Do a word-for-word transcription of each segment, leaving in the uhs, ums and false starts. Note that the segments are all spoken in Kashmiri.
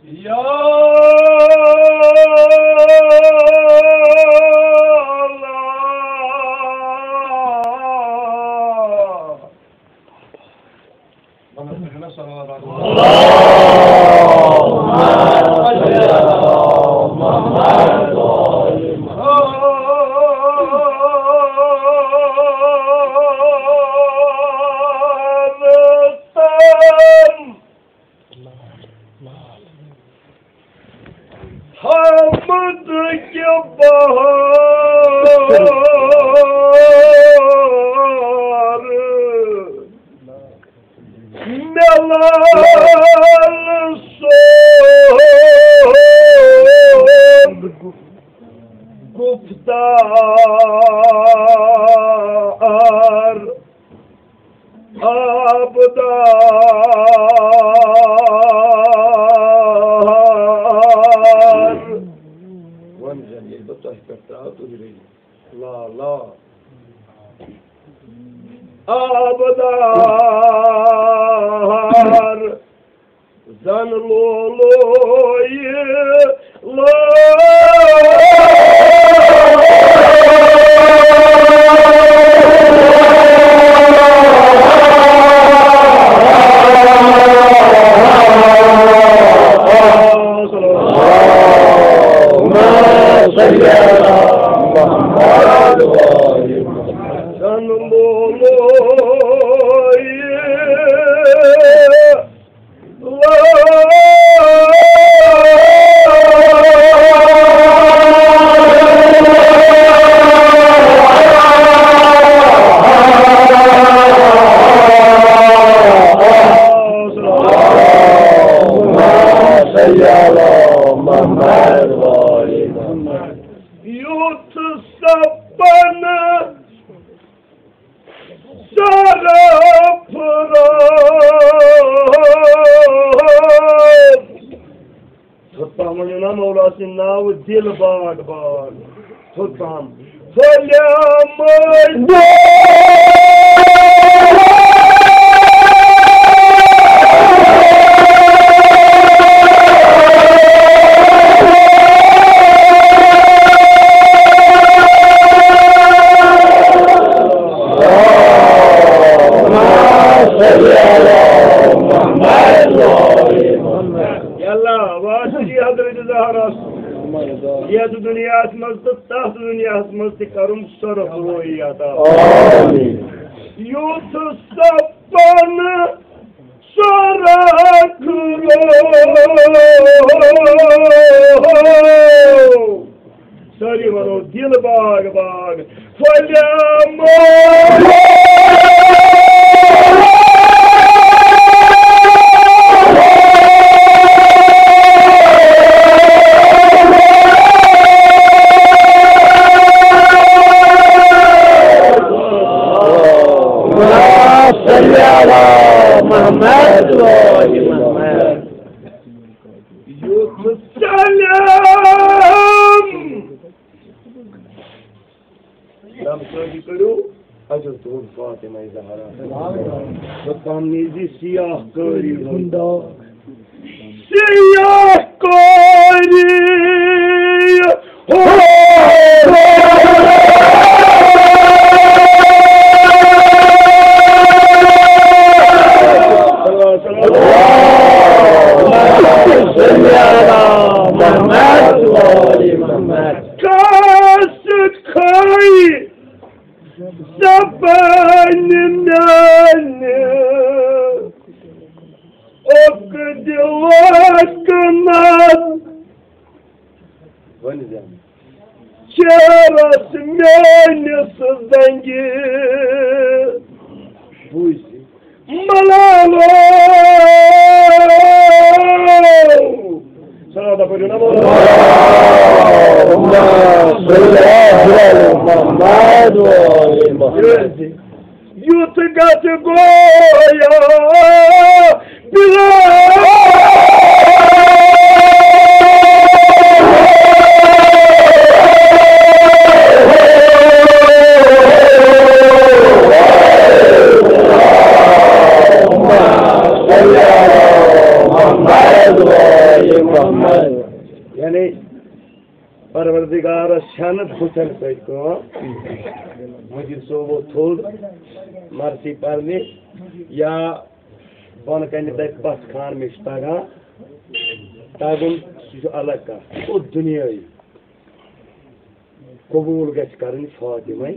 یا اللہ۔ حمد کہِ بہار مےٚ لال سُنٛد گُفتار۔ آبدار۔ وۄنۍ زَن ییٚلہِ بہٕ تۄہہِ پٮ۪ٹھ ترٛاوٕ، تُہۍ رٔنِو۔ لا، لا۔ آبدار۔ زن لولویہِ لٲ۔ اللهم صل على محمد وآل محمد۔ زن لولویہِ یُتھ سپنہٕ سرافراز۔ تھوٚد پہم ؤنِو نا مولا سٕنٛدِ ناوٕ دِل باغ باغ۔ تھوٚد پہم۔ پھۄلیمٕتۍ یا اللہ، واسطی حضرت زہرا۔ یتھ دنیاہس منٛز تہٕ تتھ دنیاہس منٛز تہِ کرُن سرفرٲہی عطا۔ آمین۔ یُتھ سپنہٕ سرافراز۔ سٲری ونو دِل باغ باغ۔ پھۄلیمٕتۍ یُتھ سلام۔ رب سۭتۍ کٔرِو اجل تُہُنٛد فاطمہ زہرا۔ توٚتام نیٖزِ سیاہ کٲری ہُنٛد۔ سیاہ کٲری ہُنٛد۔ محمد۔ کاس کھٲے زبانہِ میانہِ اوٚک دِلَس کنَس۔ چیرس میٲنِس زنگہِ بوٗزِ۔ ملالو۔ صلوات پٔرِو نا مولا۔ اللهم صل على محمد وآل محمد۔ یُتھ گژھِ گویا بلال۔ محمد وآل محمد۔ یعنی پروردگارس چھنہٕ بُتھن سۭتۍ کٲم۔ مجید صٲب ووٚتھ تھوٚد مرثی پرنہِ یا بۄنہٕ کنہِ دپہِ پژھ خان مےٚ چھُ تگان تگُن، سُہ چھُ الگ کتھ۔ سُہ گوٚو دُنیٲیی۔ قبوٗل گژھِ کرٕنۍ فاطمہ۔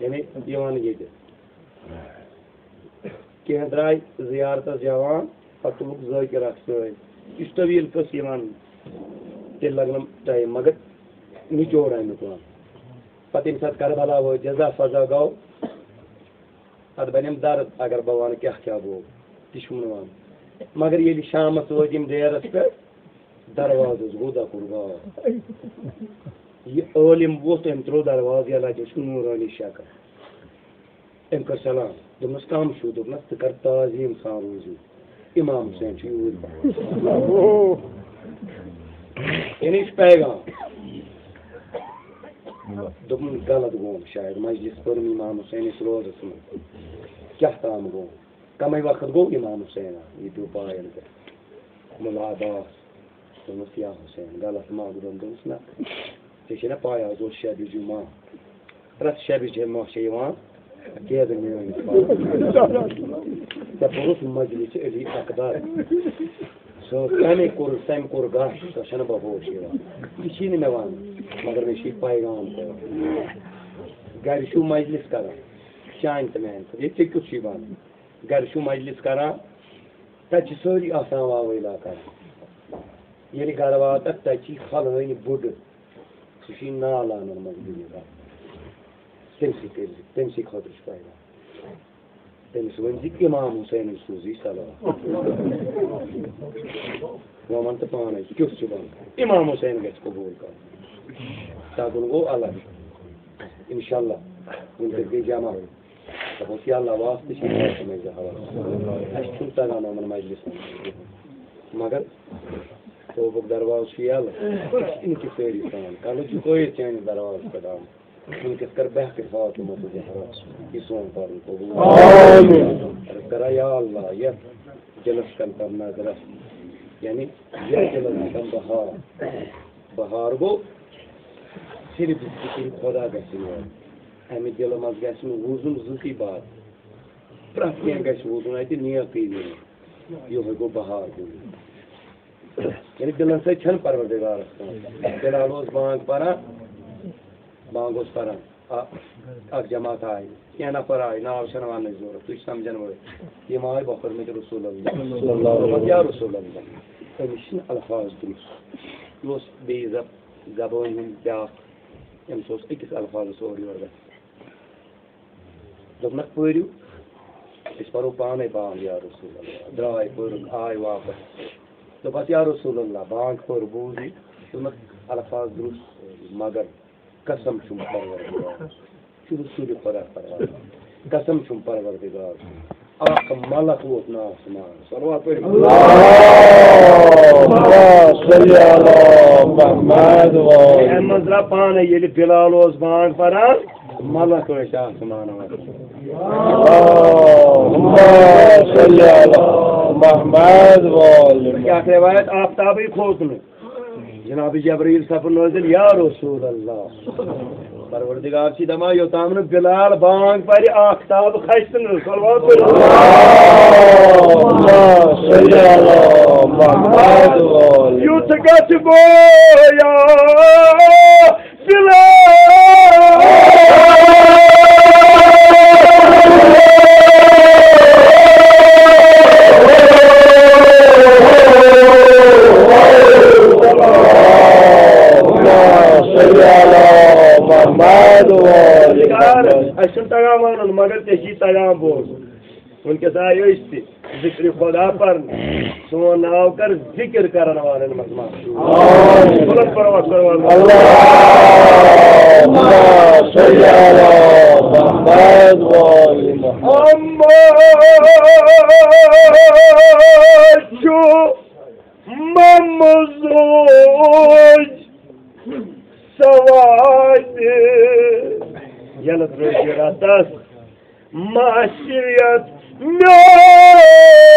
یعنی یِوان ییٚتہِ۔ کینٛہہ درٛاے زیارتس جوان، پتہٕ تُلُکھ ذٲکر اکھ سۭتۍ۔ یہِ چھُ طویل قٕصہٕ یِوان، تیٚلہِ لگنم ٹایم، مگر نچوڑ امیُک وَن۔ پتہٕ ییٚمہِ ساتہٕ کربلا وٲتۍ، جزا فضا گوٚو، اتھ بنیم درد اگر بہٕ ونہٕ کیٛاہ کیٛاہ گوٚو، تہِ چھُم نہٕ ونُن۔ مگر ییٚلہِ شامس وٲتۍ یِم ڈیرس پٮ۪ٹھ، دروازس گوٚو دکُر گاو۔ یہِ عٲلِم ووٚتھ، أمۍ ترٛوو دروازٕ یلہٕ، اَتہِ اوس نورانی شکل۔ أمۍ کٔر سلام، دوٚپنس، "کم چھُو؟" دوٚپنس، "ژٕ کر تعظیٖم سان روٗزِو، امام حسین چھُ یوٗرۍ پہن۔" یعنی یہِ چھُ پیغام۔ دوٚپُن، "غلط گوٚوم شاید، مجلس پٔرم امام حسینس روزس منٛز، کیٛاہ تام گوٚوم۔" کمے وقت گوٚو امام حسین آو، یہِ پیوٚو پاین پٮ۪ٹھ۔ ملا عباس، دوٚپنس، "یا حسین، غلط ما گوٚو؟" دوٚپنس، "نہ، ژےٚ چھے نہ پاے، آز اوس شبِ جمعہ، پرٛٮ۪تھ شبِ جمعہ چھےٚ یِوان قیدٕ میٲنۍ پاے۔ ژےٚ کوٚرُتھ مجلس علی اکبر، سُہ کمے کوٚر، تٔمۍ کوٚر گاش، سۄ چھنہٕ بہٕ ہوش یِوان، یہِ چھی نہٕ مےٚ ونُن، مگر مےٚ چھُ یہِ پیغام کوٚرمُت۔ گرِ چھُو مجلس کران، چانہِ تہٕ میانہِ خٲطرٕ، ییٚتہِ ژےٚ کیُتھ چھُے ونُن؟" گرِ چھُ مجلس کران، تتہِ چھِ سٲری آسان واوٲیلا کران۔ ییٚلہِ گرٕ واتکھ، تتہِ چھِ فلٲنۍ بُڈٕ، سُہ چھُے نالانن منٛز بِہِتھ۔ تٔمۍ سٕے کٔرۍ زِ، تٔمۍ سٕے خٲطرٕ چھُ پیغام۔ تٔمِس ؤنۍ زِ، "امام حسینٕے سوٗزی صلوات۔" وۄنۍ وَن تہٕ پانے، کیُتھ چھُ وَنُن؟ امام حسین گژھِ قبوٗل کرُن۔ تَگُن گوٚو الگ۔ انشاءاللہ، وٕنکٮ۪س گٔے جمع۔ دَپوس، "یا اللہ، واسطہٕ چھِ فاطمہ زہرا۔ اَسہِ چھُنہٕ تَگان یِمَن مجلِسَن منٛز کِہیٖنۍ۔ مگر توبُک دروازٕ چھُ یَلہٕ۔ أسۍ چھِ انکسٲری سان۔ کَلہٕ چھُ کھٲیِتھ چٲنِس دروازَس پٮ۪ٹھ آمُت۔ وٕنکٮ۪س کَر بہٕ ہٮ۪کہٕ فاطمہ تہٕ زہرا یہِ سون پَرُن قبوٗل۔" آمین۔ عرض کران، یا اللہ، یَتھ دِلَس کَن تَم نظرَس، یعنی یَتھ دِلَس کَن بہار۔ بہار گوٚو صرف ذِکرِ خۄدا گژھِ یور۔ اَمہِ دِلہٕ منٛز گژھِ نہٕ وُزُن زٕہٕے باد۔ پرٛٮ۪تھ کینٛہہ گژھِ وُزُن اَتہِ، نیکٕے نیک۔ یِہوٚے گوٚو بہار گوٚو۔ یعنی دِلَن سۭتۍ چھَنہٕ پروردگارَس کانٛہہ۔ بِلال اوس بانٛگ پَران، بانٛگ اوس پَران۔ اَ-، اَکھ جماعت آیہِ، کینٛہہ نفر آیہِ، ناو چھَنہٕ وَننٕچ ضوٚرَتھ، تُہۍ چھِو سَمجھَن وٲلۍ۔ یِم آیہِ بۄکھرمٕتۍ رسول اللہ۔ دوٚپمَس، یا رسول اللہ، أمِس چھِنہٕ الفاظ درٛوٚس۔ یہِ اوس بیٚیہِ زب-، زبٲنۍ ہُنٛد بیٛاکھ، أمِس اوس أکِس الفاظَس اورٕ یورٕ گژھان۔ دوٚپنَکھ، "پٔرِو، أسۍ پَرو پانَے بانٛگ یا رسول اللہ۔" درٛاے، پٔرٕکھ، آے واپَس۔ دوٚپَس، "یا رسول اللہ، بانٛگ پٔر، بوٗزٕے؟" دوٚپنَکھ، "الفاظ درٛوٚس، مگر قسم چھُم پروردگار۔" چھُ رسول خۄدا فرماوان۔ قسم چھُم پروردگار۔ اکھ ملک ووت نہٕ آسمان۔ صلوات پٔرِو۔ اللہم صل علی محمد و آل۔ اَمہِ منٛز درٛاو پانے، ییٚلہِ بلال اوس بانگ پران، ملک ٲسۍ آسمان واتان۔ اللہم صل علی محمد و آل۔ بیٛاکھ روایت، آفتابٕے کھوژ نہٕ۔ جناب جبرائیل سپُد نٲزِل، یا رسول اللہ۔ پروردگار چھِ دپان، یوٚتام نہٕ بلال بانگ پرِ، آفتاب کھسہِ نہٕ۔ صلوات پٔرِو۔ اللہم صل علی محمد و آل۔ یُتھ گژھِ گویا بلال۔ صلی علی محمد و آل محمد۔ اَسہِ چھُنہٕ تگان وَنُن، مگر ژےٚ چھُے تگان بوزُن۔ وٕنکیٚس آے أسۍ تہِ ذِکرِ خۄدا پَرنہِ۔ سون ناو کر ذِکر کرن والٮ۪ن منٛز محشوٗر۔ آمین۔ بلند پرو اکبر والو۔ اللہم صل علی محمد و آل محمد۔ اما چھُ ممزوج سواد۔ یلہٕ ترٲوِو رتس۔ معصیت میٲنۍ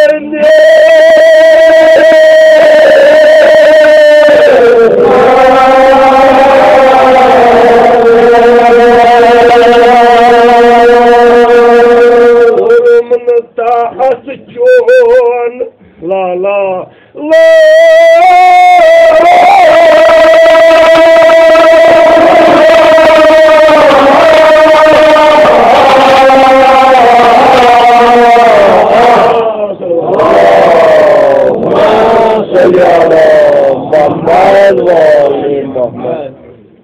تا اتھ چون لالا لا۔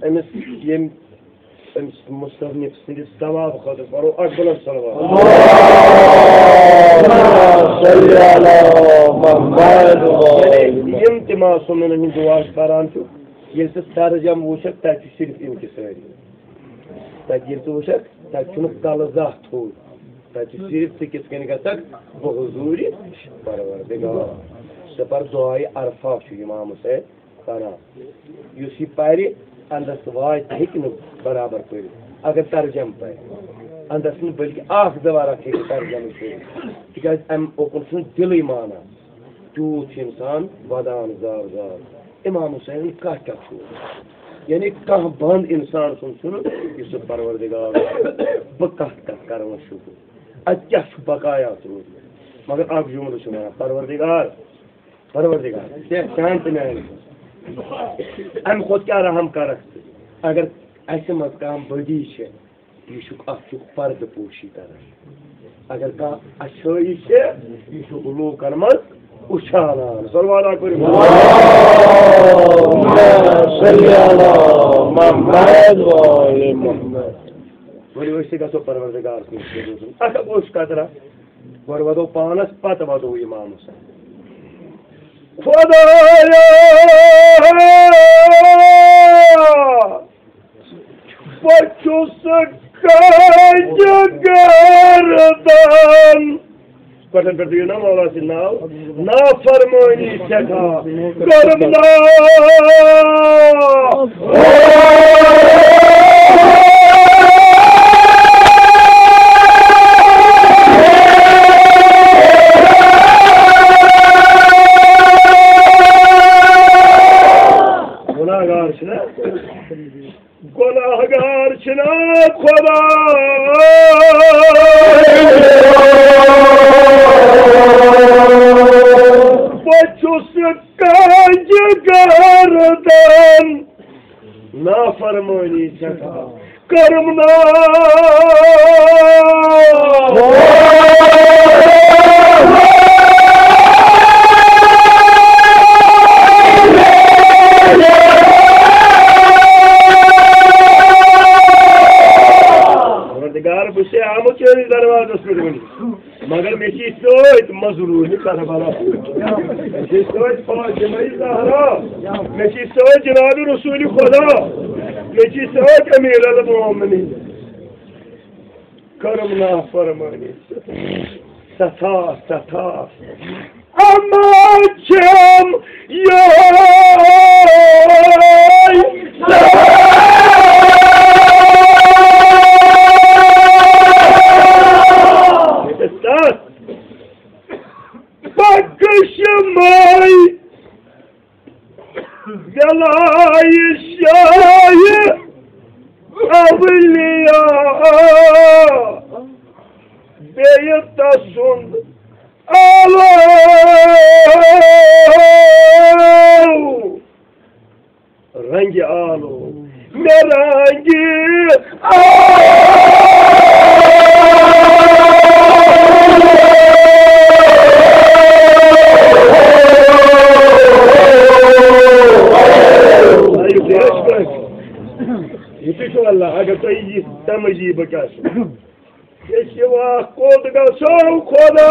أمِس ییٚمۍ أمِس مُصنِف سٕنٛدِ ثواب خٲطرٕ پَرو اَکھ بُلند صلوات۔ اللهم صل علی محمد۔ یعنی یِم تہِ معصومیٖنَن ہٕنٛدۍ دُعا أسۍ پَران چھِ، ییٚلہِ سُہ ترجمہٕ وٕچھکھ، تَتہِ چھُ صرف اِنکِسٲری۔ تَتہِ ییٚلہِ ژٕ وٕچھکھ، تَتہِ چھُنہٕ کَلہٕ زانٛہہ تھوٚد۔ تَتہِ چھُ صرف ژٕ کِتھ کٔنۍ گژھکھ بحضوٗرِ پروردگار۔ ژٕ پَر دُعایہِ عرفہ چھُ اِمام حُسین۔ پران۔ یُس یہِ پرِ، اندس واتہِ، ہیٚکہِ نہٕ برابر پٔرِتھ۔ اگر ترجمہٕ پرِ، اندس نہٕ بلکہِ اکھ زٕ ورق ہیٚکہِ ترجمہٕ کٔرِتھ۔ تِکیازِ امہِ اوکُن چھُنہٕ دِلٕے مانان۔ تیوٗت چھُ انسان ودان زار زار۔ امام حسین کتھ کیٛاہ چھُ؟ یعنی کانٛہہ بند انسان سُنٛد چھُنہٕ، یُس سُہ پروردگار، بہٕ کتھ کتھ کرٕ وۄنۍ شُکر؟ اتہِ کیٛاہ چھُ بقایات روٗدمُت؟ مگر اکھ جملہٕ چھُ ونان، پروردگار، پروردگار، ژےٚ چانہِ تہٕ میانہِ خٲطرٕ۔ امہِ کھۄتہٕ کیٛاہ رحم کرکھ ژٕ؟ اگر اسہِ منٛز کانٛہہ بدی چھِ، یہِ چھُکھ، اتھ چھُکھ پردٕ پوشی کران۔ اگر کانٛہہ اچھٲیی چھِ، یہِ چھُکھ لوٗکن منٛز اُچھالان۔ صلوات اکبر۔ اللہم صل علی محمد و آل محمد۔ ؤلِو أسۍ تہِ گژھو پروردگار سٕنٛدِس حضوٗرس منٛز۔ اکھ اکھ اوس قطرہ۔ گۄڈٕ وَدو پانَس، پَتہٕ وَدو اِمامَس۔ خۄدایا، بہٕ چھُس کَنٛجہِ گردان۔ گۄڈَن پٮ۪ٹھ دِیِو نا مولا سٕنٛدۍ ناو۔ نافرمٲنی سٮ۪ٹھاہ۔ کٔرٕم نا۔ گۄناہگار چھِنہ؟ گۄناہگار چھِنہ خۄدا؟ بہٕ چھُس کَنٛجہِ گردان۔ نافرمٲنی سٮ۪ٹھاہ کٔرٕم نا۔ پروردگار، بہٕ چھُسے آمُت چٲنِس دروازس پٮ۪ٹھ وٕنہِ۔ مگر مےٚ چھِ سۭتۍ مظلوٗمہِ کربلا۔ مےٚ چھِ سۭتۍ فاطمہ زہرا۔ مےٚ چھِ سۭتۍ جناب رسول خدا۔ مےٚ چھِ سۭتۍ امیر المومنین۔ کٔرٕم نافرمٲنی۔ سٮ۪ٹھاہ، سٮ۪ٹھاہ۔ اما چھم یہے بخش مائی ولای شاہ اولیاء بیٚیہِ تسُنٛد آلو رنگہِ آلو مےٚ رنگہِ آلو۔ یہِ تہِ چھُ اللہ، اگر تۄہہِ یہِ سمجھ یی بہٕ کیٛاہ چھُس۔ یہِ سِوا کوٚت گژھو خۄدا؟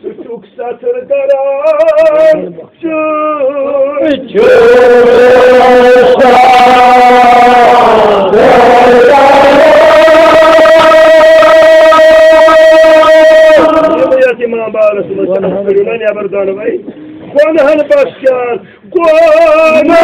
ژٕ چھُکھ ستر کران، ژٕ چھُکھ یَتھ امام بالَس منٛز چھِ اَتھ کٔرِو نا نٮ۪بر دۄنوَے۔ گۄنہَن بخشان۔ گۄناہ۔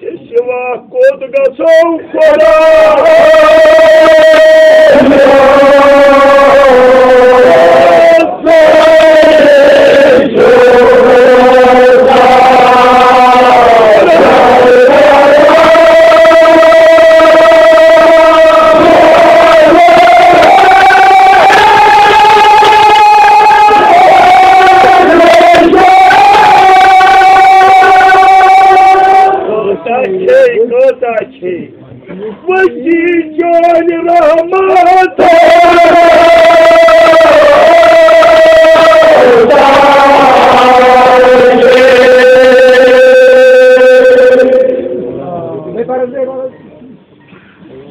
ژےٚ سِوا کوٚت گژھو خۄدا؟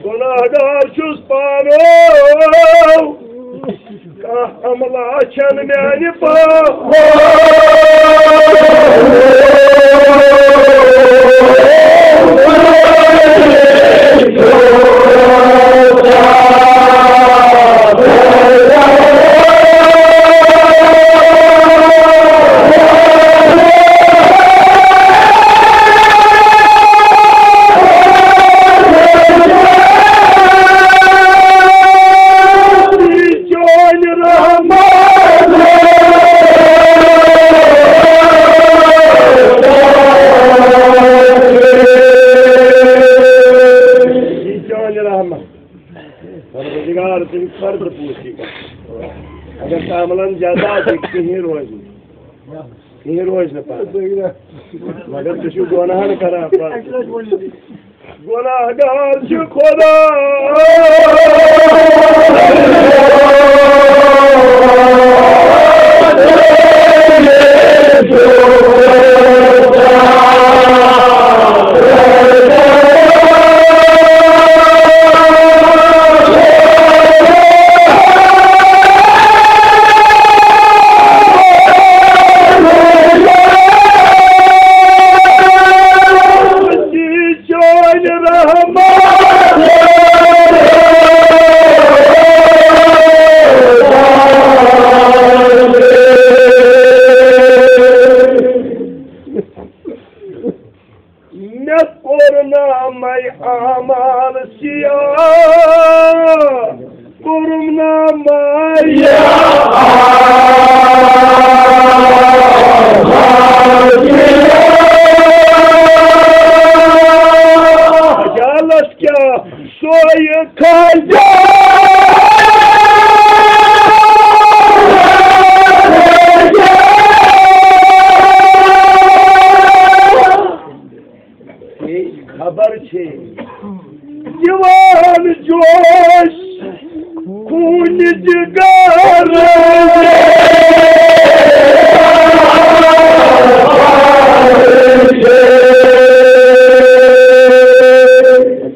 گناہگار چھُس پانہٕ، کانٛہہ عملہ چھَنہٕ میانہِ پاپہٕ۔ چانہِ رحمت۔ چانہِ رحمت۔ پروردگار، تُہۍ فرض پوٗرٕ کٔرِو۔ اگر تعملن جزا چھِ، کِہیٖنۍ روزِ نہٕ۔ کِہیٖنۍ روزِ نہٕ پَتہٕ۔ مگر تُہۍ چھِو گۄناہن کران پَتہٕ۔ گۄناہگار چھُ خۄدا۔ چانہِ رحمت۔ مےٚ کوٚر نہٕ مَے اعمال سیاہ، کوٚرُم نہٕ مَے خجالت کیٛاہ سوے خجالت۔ خبر چھے دِوان جوش خوٗنہِ جِگر۔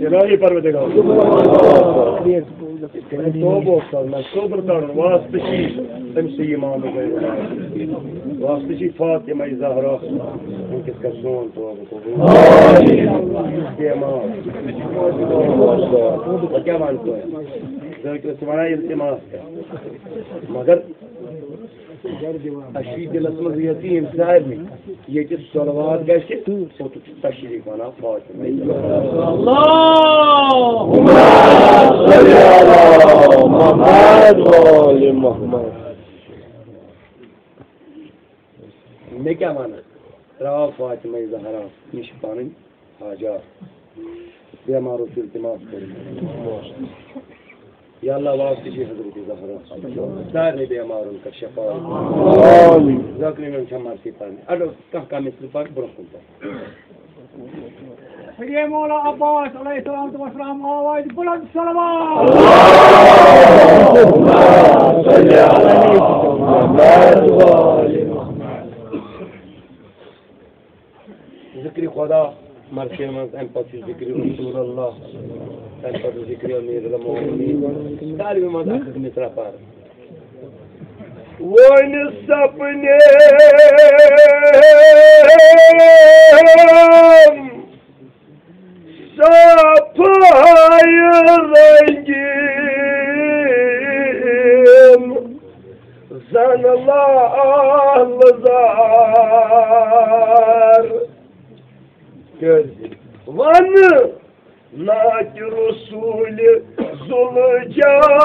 الٰہی پروردگار۔ توبہٕ اوس کرُن، نہ صبر کرُن، واسطہٕ چھی أمۍ سٕے اِمامَس گٔے۔ واسطہٕ چھی فاطمہ زہرا۔ وٕنکیٚس کر سون توبہٕ قبوٗل۔ بے اِمام۔ بہٕ کیٛاہ وَنہٕ تۄہہِ؟ ژٕ ٲسۍ وَنان التماس کر۔ مگر اَسہِ چھُ دِلَس منٛز یقیٖن سارنٕے، ییٚتہِ صلوات گژھِ، اوٚتُتھ چھُ تشریٖف وَنان فاطمہ۔ اللہم صل علی محمد و آل محمد۔ مےٚ کیٛاہ وَنہٕ؟ ترٛاو فاطمہ زہرا نِش پَنٕنۍ حاجات۔ بیمارو چھُ التماس کوٚرمُت۔ یا اللہ، واسطہٕ چھُ حضرت زہرا۔ سارنٕے بیمارن کر شفا۔ آمین۔ زخمیَن چھےٚ مرثی پَرٕنۍ۔ اَڑٕ کانٛہہ کانٛہہ مِثلہٕ پَر برٛونٛہہ کُن پَر۔ پھرے مولا عباس علیہ الصلوۃ والسلام آواز بلند صلوات۔ ذکر خدا مرثی منٛز، اَمہِ پتہٕ چھُ ذکر رسول اللہ، اَمہِ پتہٕ ذکر امیر المومنین۔ ساروی منٛز اکھ اکھ مصرع پَر۔ وۄنۍ سپنے صفاے رنگین، زن لال زار۔ کیٛازِ؟ ون نعتِ رسول ذوالجاہ۔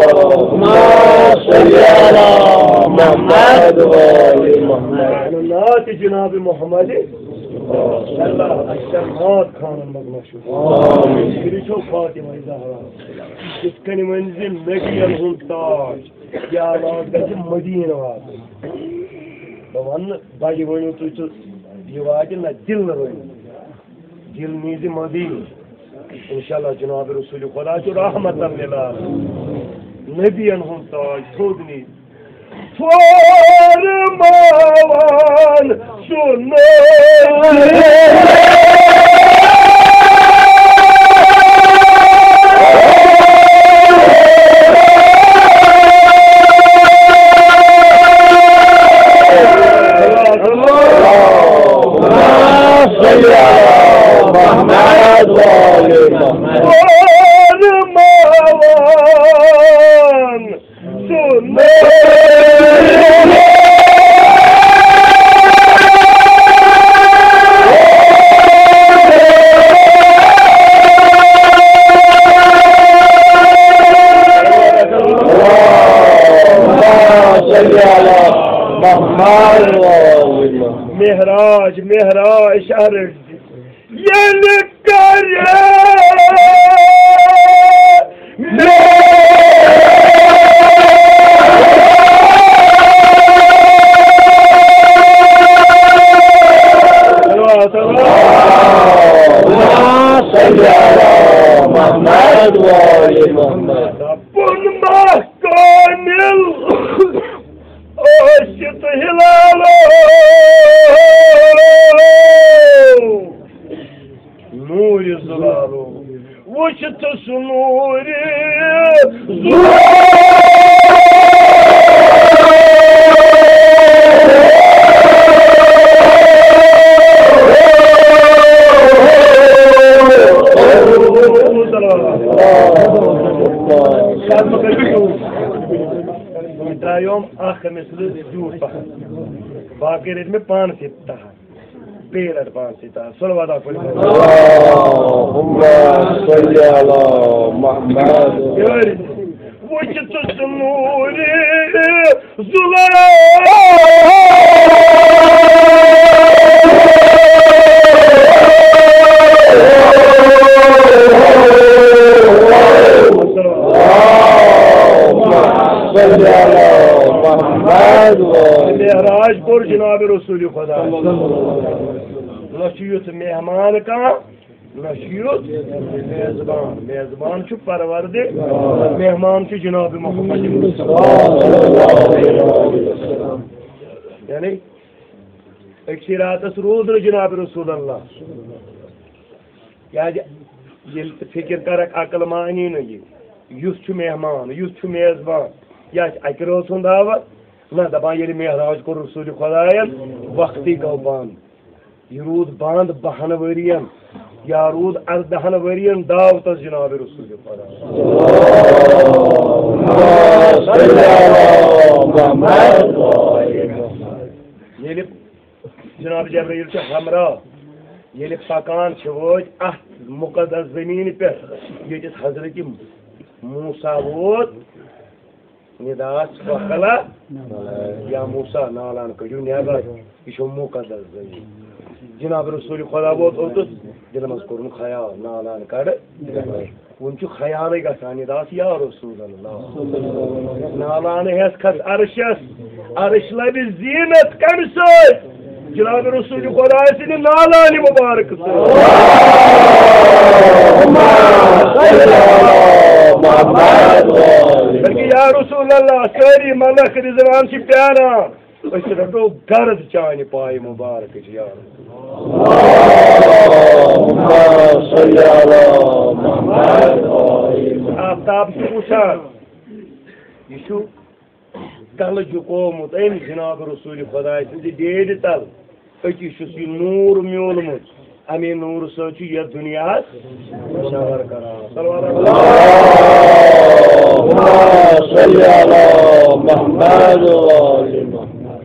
اللہم صل علی محمد و آل محمد۔ جناب محمد صلی اللہ علیہ وسلم خانن منٛز مشہوٗر۔ آمین۔ کٔرِو چھو فاطمہ زہرا۔ یِتھ کٔنۍ ؤنۍ زِ نبیَن ہُنٛد تاج، یہِ آواز گژھِ مدیٖنہٕ واتُن۔ بہٕ وَنہٕ نہٕ بَجہِ ؤنِو تُہۍ تہٕ یہِ واتہِ نہ دِل ؤنِو۔ دِل نیٖزِ مدیٖنہٕ۔ انشاءاللہ جناب رسول خدا چھُ رحمتاً للعالمین۔ نبیَن ہُنٛد تاج تھوٚد نیٖزِ۔ فرماوان سُہ نبی۔ اللهم صل على محمد وآل محمد۔ فرماوان سُہ نبی۔ اللهم صل على محمد وآل محمد۔ معراج، معراج، عرض ییٚلہِ کرِ۔ اللهم صل على محمد وآل محمد۔ بۄن ما کامل ٲسِتھ ہلالو۔ نوٗرِ زُلالو، وُچھ تہٕ سُہ نوٗرِ زُلالو۔ ترٛایوم اکھ أمِس زیوٗٹھ پہن، باقٕے رٔٹۍ مےٚ پانسٕے تہر۔ بیٚیہِ رَٹہٕ پانسٕے تہر۔ صلوات اکھ پٔرِو۔ اللهم صل على محمد۔ یورِ۔ وُچھ ژٕ سُہ نوٗرِ زُلال۔ اللهم صل على محمد۔ معراج کوٚر جناب رسول خدا۔ نہ چھُ یُتھ مہمان کانٛہہ، نہ چھُ یُتھ میزبان۔ میزبان چھُ پروردِ، مہمان چھُ جناب محمد۔ یعنی أکسٕے راتس روٗد نہٕ جناب رسول اللہ۔ کیازِ ییٚلہِ ژٕ فِکر کرکھ، عقل مانی نہٕ یہِ، یُس چھُ مہمان، یُس چھُ میزبان، یہِ آسہِ اَکہِ رٲژ ہُنٛد دعوت۔ نہ، دَپان ییٚلہِ معراج کوٚر رسول خدایَن، وقتٕے گوٚو بنٛد۔ یہِ روٗد بنٛد بَہَن ؤرِین، یا روٗد اَردَہَن ؤرِین دعوتَس جناب رسول خدا۔ ییٚلہِ جناب جبرائیل چھُ ہمراہ، ییٚلہِ پکان چھِ وٲتۍ اتھ مقدس زٔمیٖنہِ پٮ۪ٹھ، ییٚتٮ۪تھ حضرت موسیٰ ووت، نداس فخلا، یا موسیٰ، نالان کٔڑِو نٮ۪بر، یہِ چھُ مقدس زٔمیٖن۔ جناب رسول خدا ووت اوٚتُتھ، دِلہِ منٛز کوٚرُن خیال، نالان کڑٕ۔ وُنہِ چھُ خیالٕے گژھان، یہِ دَپس، یا رسول اللہ، نالانہٕ ہٮ۪س کھس عرشس، عرش لبہِ زینت کمہِ سۭتۍ؟ جناب رسول خدا سٕنٛدِ نالانہِ مبارک سۭتۍ۔ بلکہِ یا رسول اللہ، سٲری ملک رضوان چھِ پیاران۔ أسۍ رٹو غرض چانہِ پایہِ مبارکٕچ، یا رسول۔ اللهم صل علی محمد۔ آفتاب چھُ وُچھان، یہِ چھُ کلہٕ جُکومُت أمۍ جناب رسول خداے سٕنٛزِ ڈیڈِ تل۔ أتی چھُس یہِ نوٗر میوٗلمُت۔ اَمے نوٗرٕ سۭتۍ چھُ یَتھ دُنیاہَس منور کران۔ صلوات۔ اللهم صل علی محمد و آل محمد۔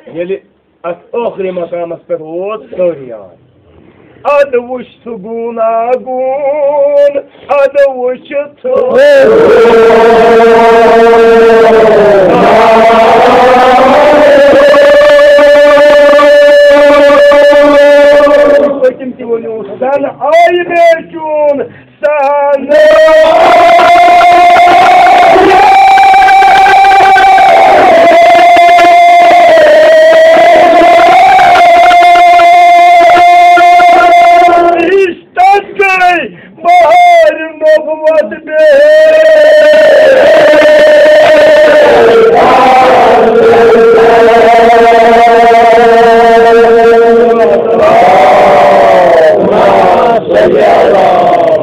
ییٚلہِ اَتھ ٲخری مقامَس پٮ۪ٹھ ووت، سٲری آے۔ اَدٕ وُچھ سُہ گوٗناگوٗن، اَدٕ وُچھ ژٕ۔ آے مےٚ چون سہل۔ عشقس گٔے بہار نبوت بیٚیہِ۔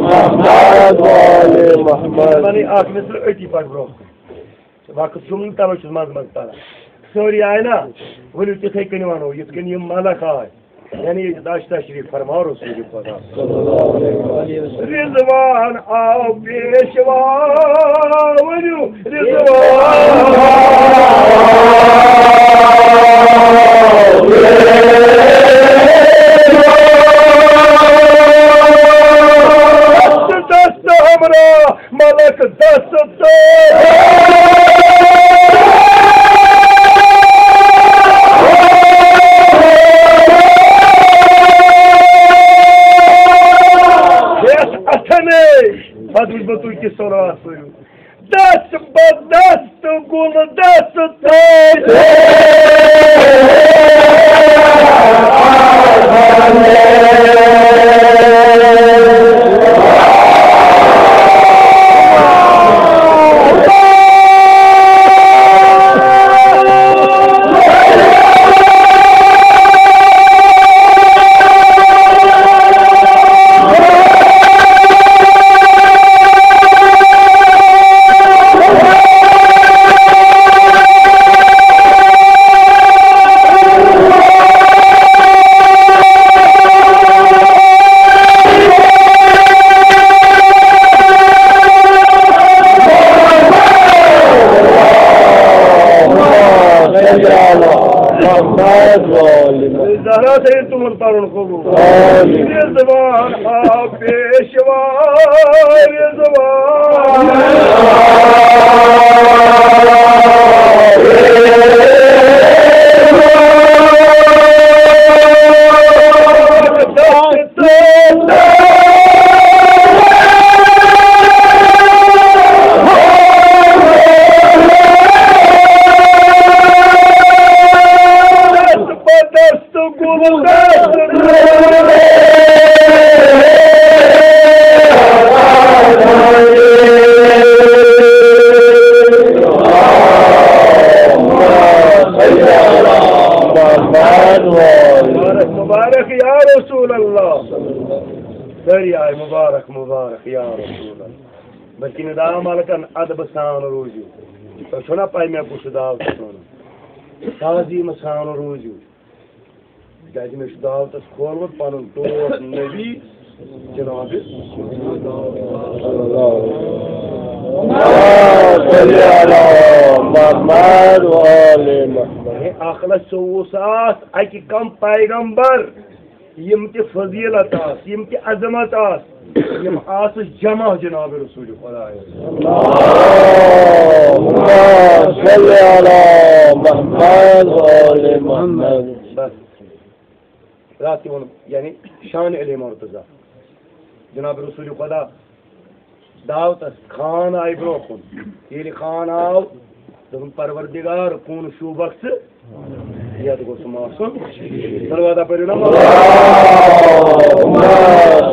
محمد وآل محمد۔ وَنٕے اَکھ مِصرٕ أتی پَکھ برٛونٛہہ۔ وقت چھُم نہٕ، تَوَے چھُس منٛزٕ منٛزٕ پَران۔ سٲری آے نا؟ ؤلِو تِتھَے کٔنۍ وَنو، یِتھ کٔنۍ یِم ملک آے۔ یعنی ییٚتہِ دَش تشریٖف فرماو رسول خدا۔ رضوان آو پیشوا، ؤنِو رضوان۔ دست ہمراہ ملک دست۔ یتھ اتھنے پتہٕ وٕچھ بہٕ تُہۍ کِس صلوات پٔرِو۔ دست بدست گُل دست تٔلۍ۔ زہرا تھٲیِن تُہُنٛد پَرُن قبوٗل۔ آمین۔ رضوان آو پیشوا، رضوان۔ مبارک، مبارک یا رسول اللہ۔ سٲری آے مبارک، مبارک یا رسول اللہ۔ بلکہِ ندا ملکن ادبہٕ سان روٗزِو۔ تۄہہِ چھو نا پَے مےٚ کُس چھُ دعوتَس وَنان؟ تعظیٖمہٕ سان روٗزِو۔ تِکیٛازِ مےٚ چھُ دعوتَس کھولمُت پَنُن دوست نبی جناب۔ صلی علی محمد و آل محمد۔ ہے، اَکھ لَچھ ژوٚوُہ ساس اَکہِ کم پیغمبر۔ یِم تہِ فضیلت آس، یِم تہِ عظمت آس، یِم آسہٕ جمع جناب رسول خدایس۔ اللہم صل علی محمد و آل محمد۔ بس۔ راتھ تہِ ووٚن، یعنی شان علی مرتضی۔ جناب رسول خدا دعوتس خان آیہِ برونٛہہ کُن۔ ییٚلہِ خان آو، دوٚپُن، پروردگار، کون شوٗبکھ ژٕ؟ یتھ گوٚژھ سُہ آسُن۔ صلوات پٔرِو نا۔ اللہم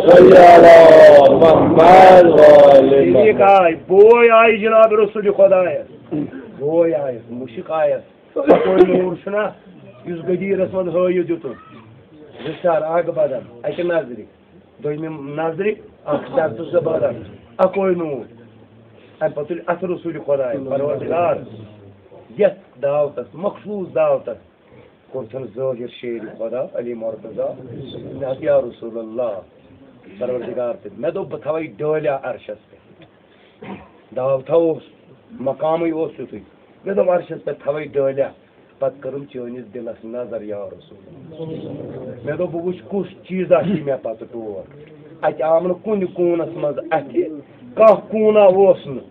صل علی محمد و آل محمد۔ ٹھیٖک آے، بوے آیہِ جناب رسول خدایس۔ بوے آیس، مُشک آیس۔ اکوے نوٗر چھُنا، یُس غدیٖرس منٛز ہٲیِتھ دیُتُن۔ زٕ سر، اکھ بدن، اکہِ نظرِ۔ دوٚیمہِ نظرِ اکھ شرطہٕ زٕ بدل، اکوے نوٗر۔ اَمہِ پتہٕ تُلہِ اَتھٕ رسوٗلِ خۄداے پروردگار یَتھ دعوتس، مخصوٗص دعوتس، کوٚرتھن ظٲہِر شیرِ خۄدا علی مرتضی۔ مےٚ ہَتھ یا رسول اللہ، پروردگار تہِ۔ مےٚ دوٚپ، بہٕ تھاوَے ڈٲلیا عرشس پٮ۪ٹھ۔ دعوتھا اوس، مقامٕے اوس یُتھُے۔ مےٚ دوٚپ، عرشس پٮ۪ٹھ تھاوَے ڈٲلیا۔ پتہٕ کٔرٕم چٲنِس دِلس نظر یا رسول اللہ۔ مےٚ دوٚپ، بہٕ وٕچھٕ کُس چیٖزا چھُے مےٚ پتہٕ ٹوٹھ۔ اَتہِ آو نہٕ کُنہِ کوٗنس منٛز اَتھِ، کانٛہہ کوٗنا اوس نہٕ۔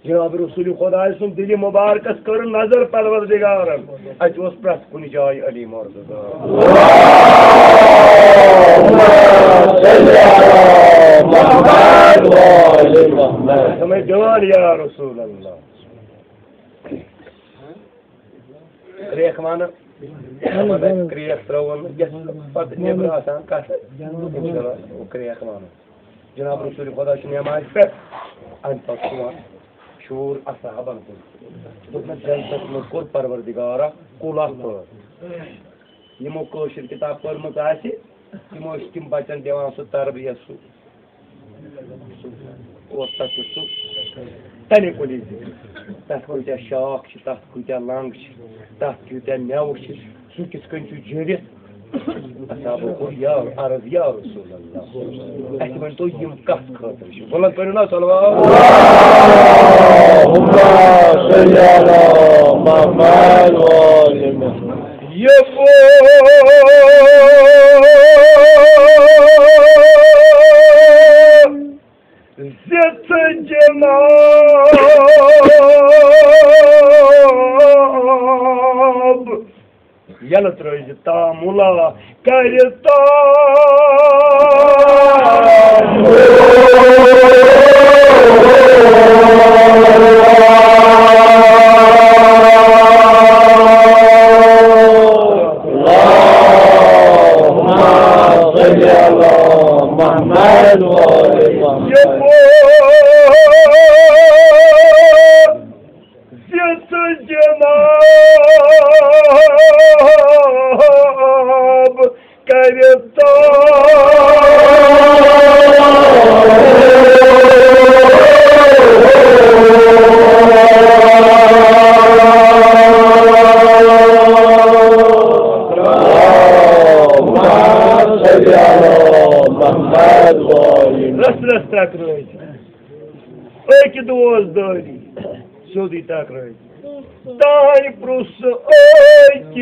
جناب رسول خدائے سُنٛد دِلہِ مُبارکس کٔر نظر پروردگارن، اتہِ اوس پرٛٮ۪تھ کُنہِ جایہِ علی مرتضی۔ محمد وآل محمد۔ تِمے دِوان یا رسول اللہ۔ کرٛیکھ وَنہٕ، کرٛیکھ ترٛٲوٕن، یَتھ پَتہٕ نیٚبرٕ آسان کَتھ، اِنشاءاللہ کرٛیکھ وَنہٕ۔ جناب رسول خدا چھُ نٮ۪مازِ پٮ۪ٹھ، اَمہِ پَتہٕ چھُ یِوان شور اصحابن کُن۔ دوٚپمَس، جنتَس منٛز کوٚر پروردگارا کُلہ پٲدٕ۔ یِمو کٲشِر کِتاب پٔرمٕژ آسہِ، تِمو ٲسۍ تِم بَچَن دِوان سُہ تربیت، سُہ اوس تَتھ سُہ تَمہِ کُلی ذِکر۔ تَتھ کۭتیٛاہ شاخ چھِ، تَتھ کۭتیٛاہ لنٛگ چھِ، تَتھ کۭتیٛاہ مٮ۪وٕ چھِ، سُہ کِتھ کٔنۍ چھُ جٔرِتھ۔ اصحابو کوٚر یا عرض، یا رسول اللہ، اَسہِ ؤنۍ تو یِم کَتھ خٲطرٕ چھِ؟ بُلند کٔرِو نا صلوات۔ اللهم صل على محمد وآل محمد۔ یہِ بوز زِژھ جناب یلہٕ ترٲوزِ تامُلا کرِ تامُل۔ اللهم صل على محمد وآل محمد۔ یہِ بوز زِژھ جناب کرِ تامُل۔ اللهم صل على محمد وآل۔ رس رس ترٛکرٲوِتھ۔ أکۍ دوس دٲری سیوٚدُے ٹکرٲوِتھ۔ تانۍ پرُژھ أکۍ۔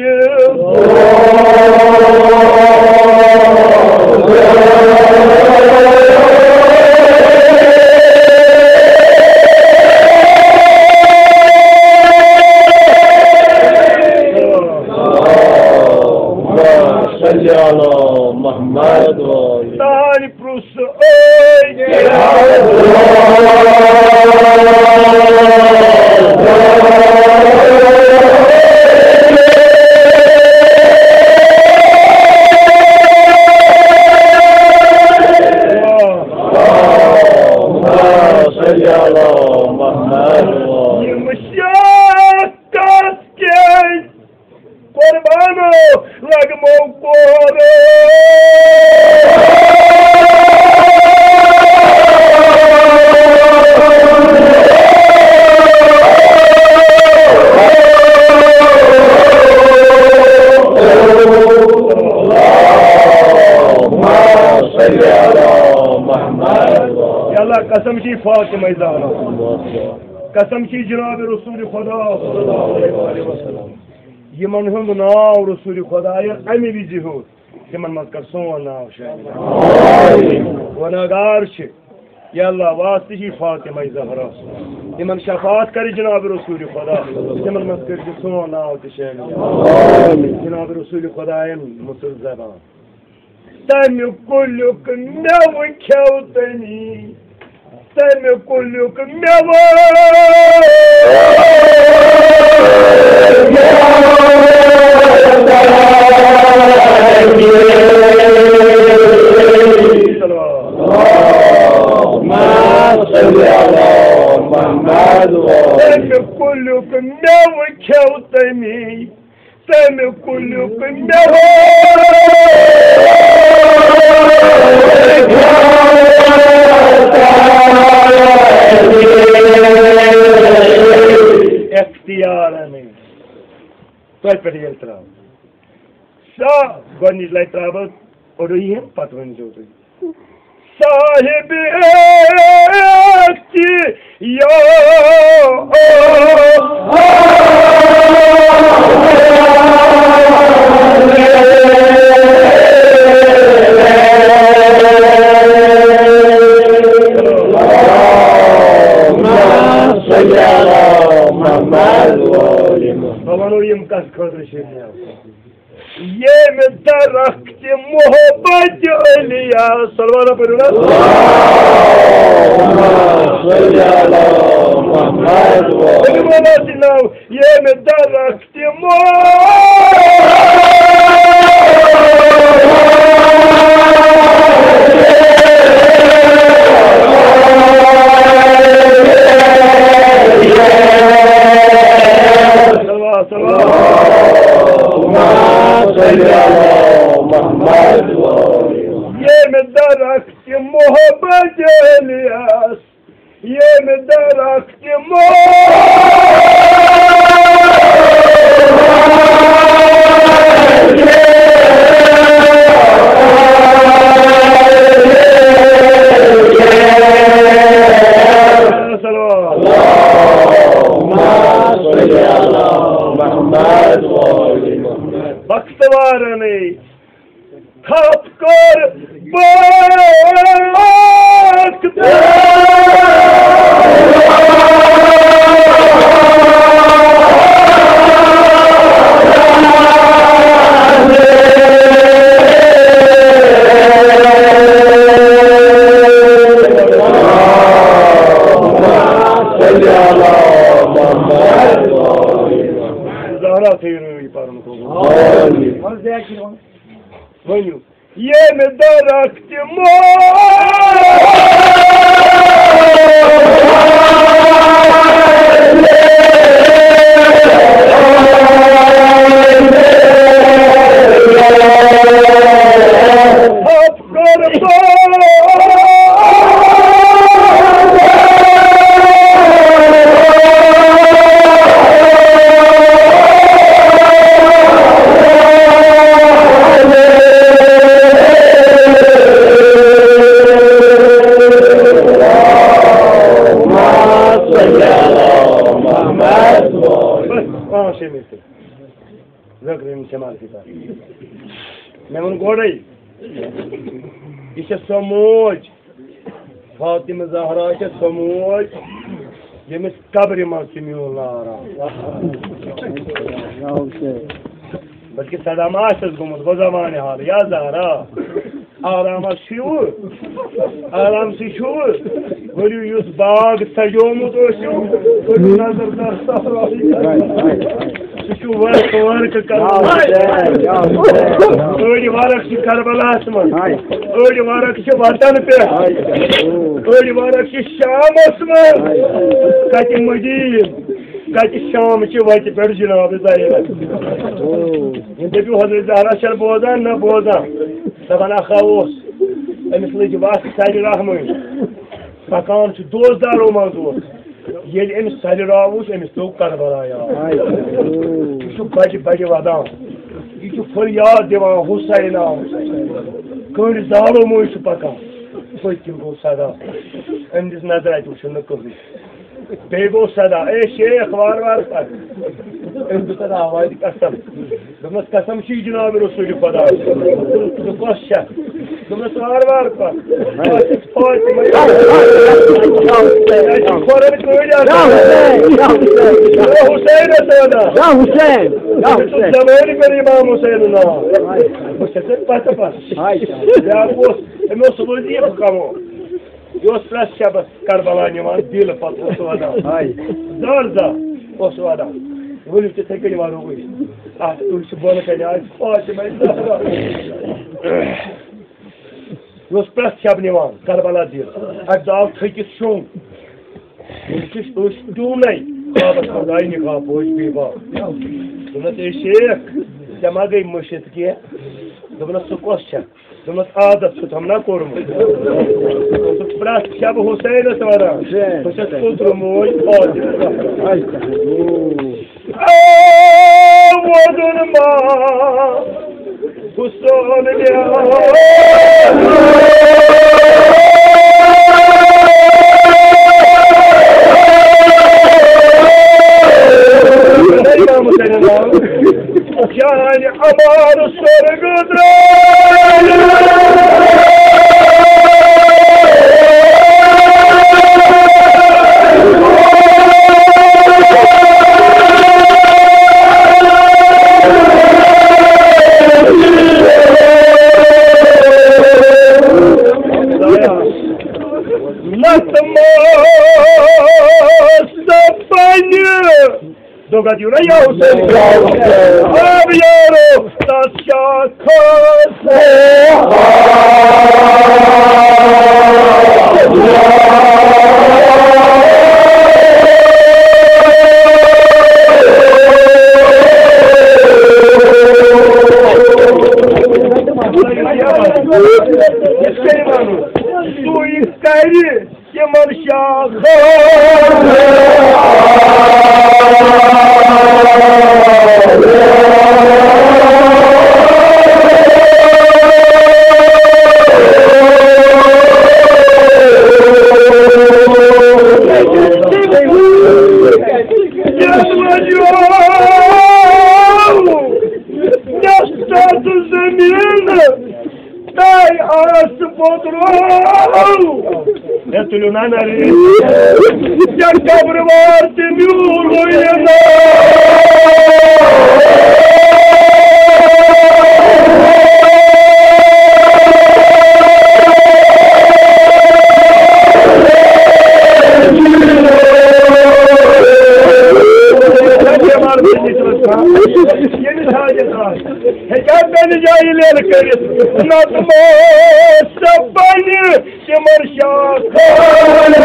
اللهم صل على محمد وآل۔ تانۍ پرُژھ أکۍ۔ اللهم صل على محمد وآل۔ یِم شیخ کَس کیٛازِ قربانو لگمو کورو۔ اللهم صل على محمد۔ یا اللہ، قسم چھی فاطمہ زہرا، قسم چھی جناب رسول خدا صلی اللہ علیہ وسلم۔ یِمن ہُنٛد ناو رسول خدایَن اَمہِ وِزِ ہیوٚت، تِمن منٛز کر سون ناو شٲمِل۔ گۄناہگار چھِ، یا اللہ، واسطہٕ چھِ فاطمہ زہرا، تِمن شفاعت کر جناب رسول خدا، تِمن منٛز کر سون ناو تہِ شٲمِل۔ جناب رسول خدایَن مُژر زبان۔ تَمہِ کُلیُک مٮ۪وٕ کھیوٚو تٔمی، تَمہِ کُلیُک مٮ۪وٕ۔ اللهم صل على محمد۔ تَمہِ کُلیُک مٮ۪وٕ کھیوٚو تٔمی، تَمہِ کُلیُک مےٚ اختیارَنٕے۔ تۄہہِ پٮ۪ٹھ ییٚلہِ ترٛاو۔ سا گۄڈٕنِچ لَٹہِ ترٛاو بہٕ اوٚڑُے ہِن، پَتہٕ ؤنۍزیو تُہۍ۔ صاحب اختیار۔ اللهم صل یِم کَتھ خٲطرٕ چھِ یِم؟ ییٚمہِ درخت محبت علیاس، صلوات پٔرِو نا۔ ؤلِو وَنو تہِ ناو، ییٚمہِ درخت محبت۔ صلوات، صلوات۔ اللهم صل على محمد وآل محمد۔ ییٚمہِ درخت محبت علیاس، ییٚمہِ درخت محبت۔ اللهم صل على محمد وآل محمد۔ بختوارنٕے تھپھ کٔر بخت۔ زہرا تھٲیِو نہٕ یہِ پَرُن قبوٗل۔ آمین۔ ؤنِو، ییٚمہِ درخت محبت۔ پانٛژھ شےٚ مِنٹ۔ ذکر انشمال کتاب۔ مےٚ ووٚن گۄڈَے، یہِ چھےٚ سۄ موج، فاطمہ زہرا چھےٚ سۄ موج، ییٚمِس قبرِ منٛز تہِ میوٗل نہٕ آرام۔ بلکہِ سدا ما آسٮ۪س گوٚمُت، بہٕ زمانہِ حال، یا زہرا۔ آرام حظ چھُ یہِ۔ آرام سٕے چھُ۔ ؤلِو، یُس باغ سجومُت اوسُو، ؤلِو نظر در صحرا۔ سُہ چھُ ورقہٕ ورقہٕ کران۔ أڑۍ ورق چھِ کربلاہس منٛز، أڑۍ ورق چھِ وطن پٮ۪ٹھ، أڑۍ ورق چھِ شامس منٛز۔ کتہِ مدیٖنہٕ، کتہِ شام چہِ وتہِ پٮ۪ٹھ جناب ظاہرہ۔ یِم دٔپِو حضرت زہرا چھَنہٕ بوزان، نہ بوزان۔ دَپان اَکھ ہا اوس، أمِس لٔج وَتھ سَرِ رحمٕنۍ۔ پَکان چھُ دوزدارو منٛز اوس۔ ییٚلہِ أمِس سَرِ راو وُچھ، أمِس پیوٚو کربلا یاد۔ یہِ چھُ بَجہِ بَجہِ وَدان۔ یہِ چھُ فریاد دِوان، "حسینا، حسینا۔" کٔنٛڈۍ زالو مٔنٛزۍ چھُ پَکان۔ پٔتۍ کِنۍ گوٚو صدا۔ أمۍ دِژ نظرہ، اَتہِ وُچھُن نہٕ کٕہٕنۍ۔ بیٚیہِ گوٚو صدا، "اے شیخ، وارٕ وارٕ پَکھ۔" أمۍ دیُت اَتھ آوازِ قسم۔ دوٚپمَس، "قسم چھُے جناب رسول خدا۔ ژٕ کۄس چھَکھ؟" دوٚپمَس، "وارٕ وارٕ پَکھ۔ فاطمہ، اَتہِ چھِ کھۄرَن کٔنٛڈۍ آسان۔ یا حسین، یا حسین، یا حسین، یا حسین۔ زمانہِ پٮ۪ٹھ امام حسین ناو۔ بہٕ چھَس ژےٚ پَتہٕ پَتہٕ۔" بیٛاکھ اوس، أمۍ اوس وظیٖفہٕ کَمو۔ یہِ اوس پرٛٮ۪تھ شبس کربلا نِوان، دِل پتہٕ اوس وَدان۔ ہاے۔ زر زر اوس وَدان۔ ؤلِو تِتھَے کٔنۍ وَنو أسۍ۔ اَتھ أسۍ چھِ بۄنہٕ کَنہِ آز فاطمہ زہرا۔ یہِ اوس پرٛٮ۪تھ شب نِوان کربلا دِل۔ اَکہِ دۄہ آو تھٔکِتھ شوٚنٛگ۔ أمِس چھِ أچھ ٹوٗنَے۔ بابَس منٛز آیہِ نِقاب پوش بے باب۔ دوٚپنَس، "اے شیخ، ژےٚ ما گٔے مٔشِتھ کینٛہہ؟" دوٚپنَس، "ژٕ کۄس چھَکھ؟" دوٚپمَس، "عادت چھُتھ ہم نا کوٚرمُت۔" دوٚپُکھ، "پرٛٮ۪تھ شب حسینَس وَنان، بہٕ چھَس پُترٕ موج فاطمہ۔" آ، وَدُن ما حسین جان امان سرگ لوگ اتھ یُن، یا حسین۔ آب یارو، تس شاخس۔ سُے کرِ تِمن شاخن۔ زمین تۄہہِ آس پوٚترو۔ ہے، تُلِو نا نرِ۔ ژےٚ قبرٕ وار تہِ میوٗلٕے نہٕ۔ ییٚمِس حاجت آسہِ۔ ہیٚکیٛاہ بیٚنہِ جایہِ لیلہٕ کٔرِتھ؟ نتہٕ ما سۄ بنہِ تِمن شاخن۔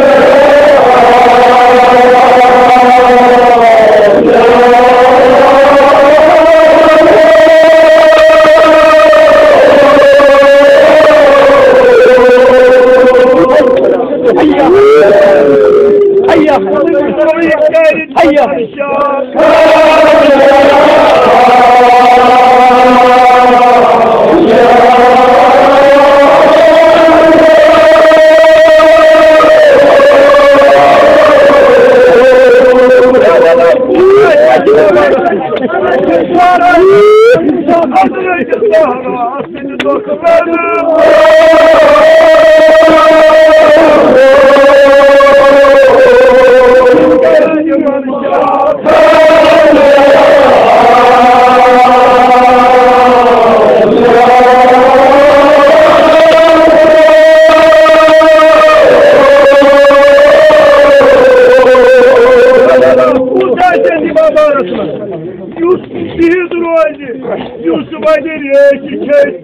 یُس بِہِتھ روزِ، یُس وۄنۍ ریشہِ چھے۔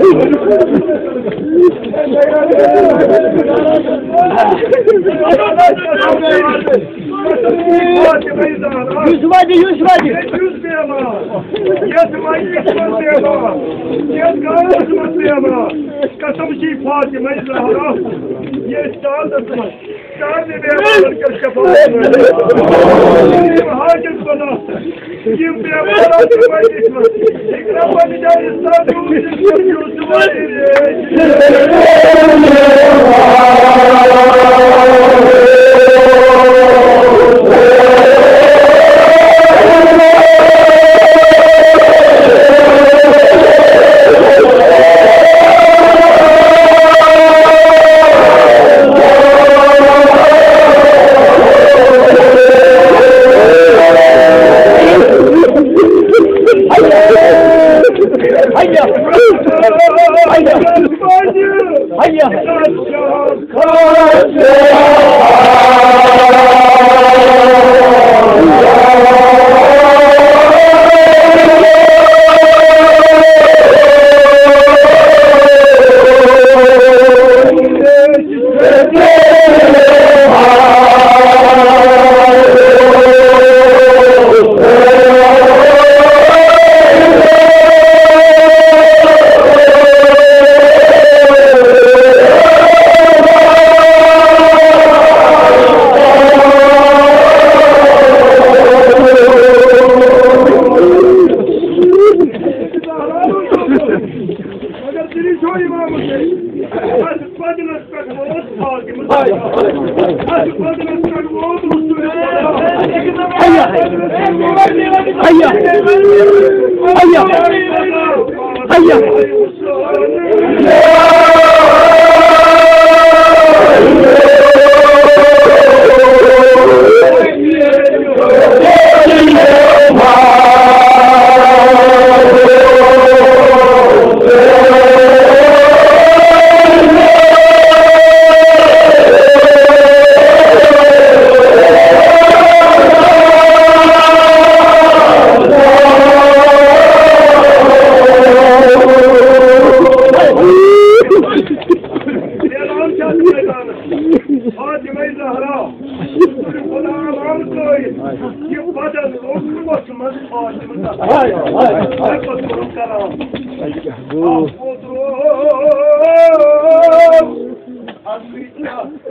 یُس وَتہِ، یُس وَتہِ۔ یُس بیمار، یَتھ مجلِسَس منٛز بیمار، یَتھ گامَس منٛز بیمار، قسم چھِ فاطمہ زہرا، ییٚتہِ سالَس منٛز۔ چارنہِ بیمارن کر شفاعت۔ یِم حاجت بنا۔ یِم بیمارن کر مجلس منٛز۔ اقرا پننہِ جایہِ استاد یوسف۔ مگر دِلی چھو امام حسین۔ بس بدنس پٮ۪ٹھ ووت فاطمہ۔ بس بدنس پٮ۪ٹھ ووت رسول اللہ۔ فاطمہ زہرا، غلام آمدٲے، یہِ بدن اوس منٛز فاطمہ زہرا۔ ہاے، ہاے، ہاے۔ مےٚ پتہٕ کوٚرُم کلام۔ اَتھ ووت روب، اَتھ گٔے تَتھ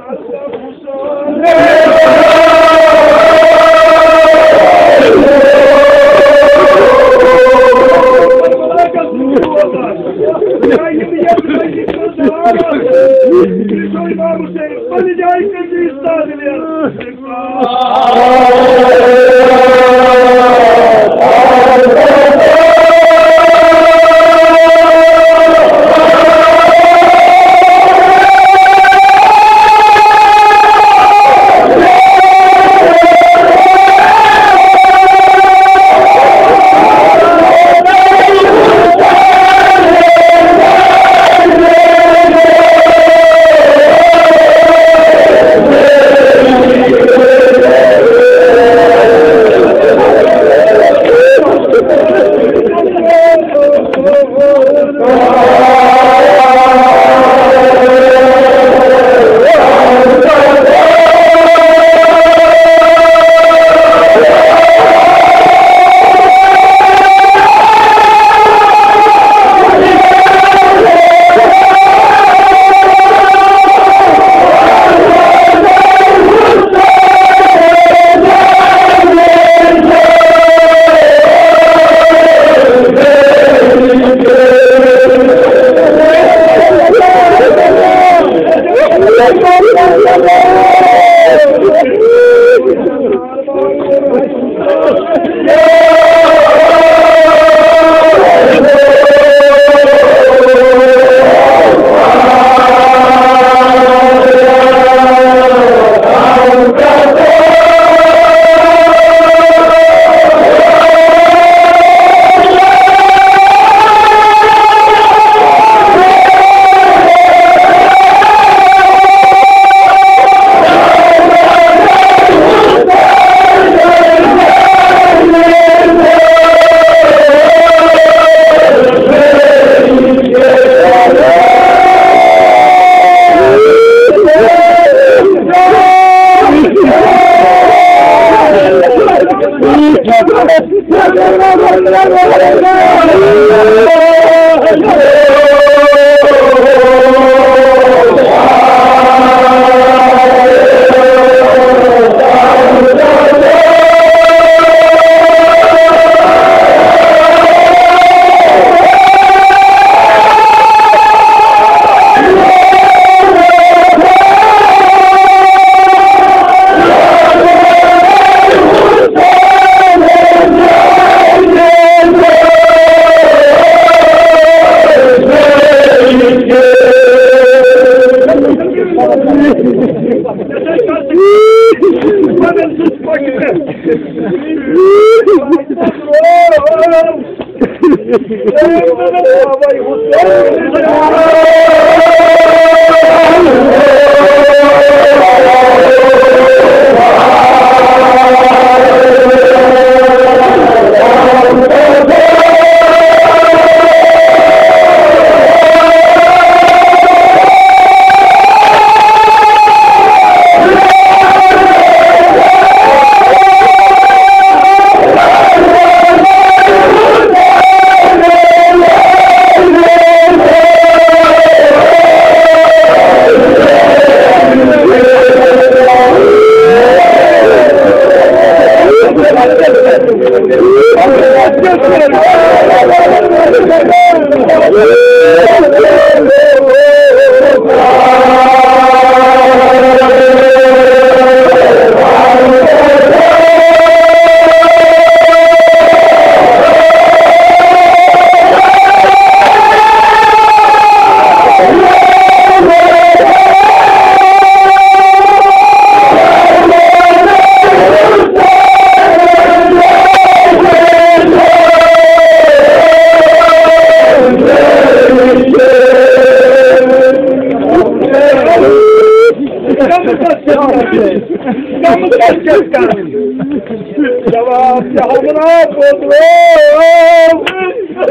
جواب کیٛاہ ہاوُن؟ آ، بوزو۔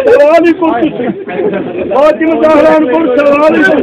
سلام علیکم۔ فاطمہ زہرا ہن کوٚر سلام علیکم۔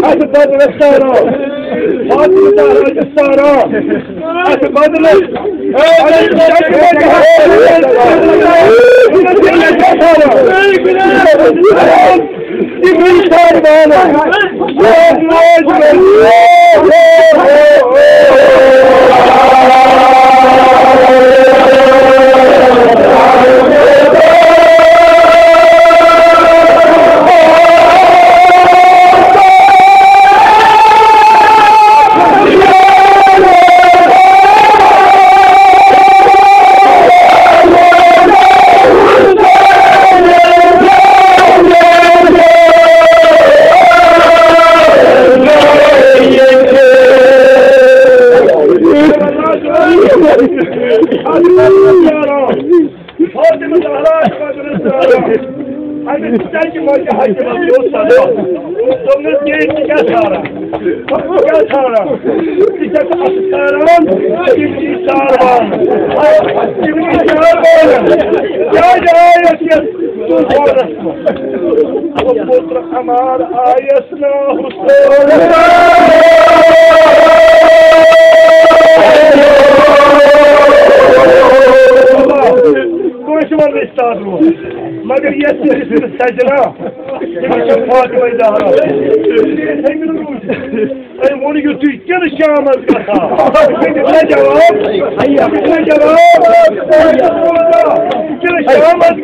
اَتھ بدلس سارا، اَتھ بدلس سارا، اَتھ بدلس۔ فاطمہ زہرا، فاطمہ زہرا، اَمہِ ژَکہِ منٛز تہِ حاکمَس پیوٚو صدمہٕ۔ دوٚپنَس، "ہے، ژٕ کیٛاہ ژھانٛڈان؟ ژٕ کیٛاہ ژھانٛڈان؟ ژٕ چھَکھ اَتھ ژھانٛڈان؟ یِم چھِ ساروان۔ یِم چھِ ساروان۔ کیٛازِ آیَکھ یَتھ طوٗفانَس منٛز؟" وۄنۍ پوٚتُس ہمار آیَس کٲنٛسہِ وَننٕچ طاقت روٗز، مگر یَتھ چھِ سجنا، تٔمِس چھِ فاطمہ زہرا۔ تٔمۍ ووٚن، یُتھُے کِنہٕ شامَس گژھان؟ یہِ چھُنہ جواب، یہِ چھُنہ جواب، کِنہٕ شامَس گژھِ؟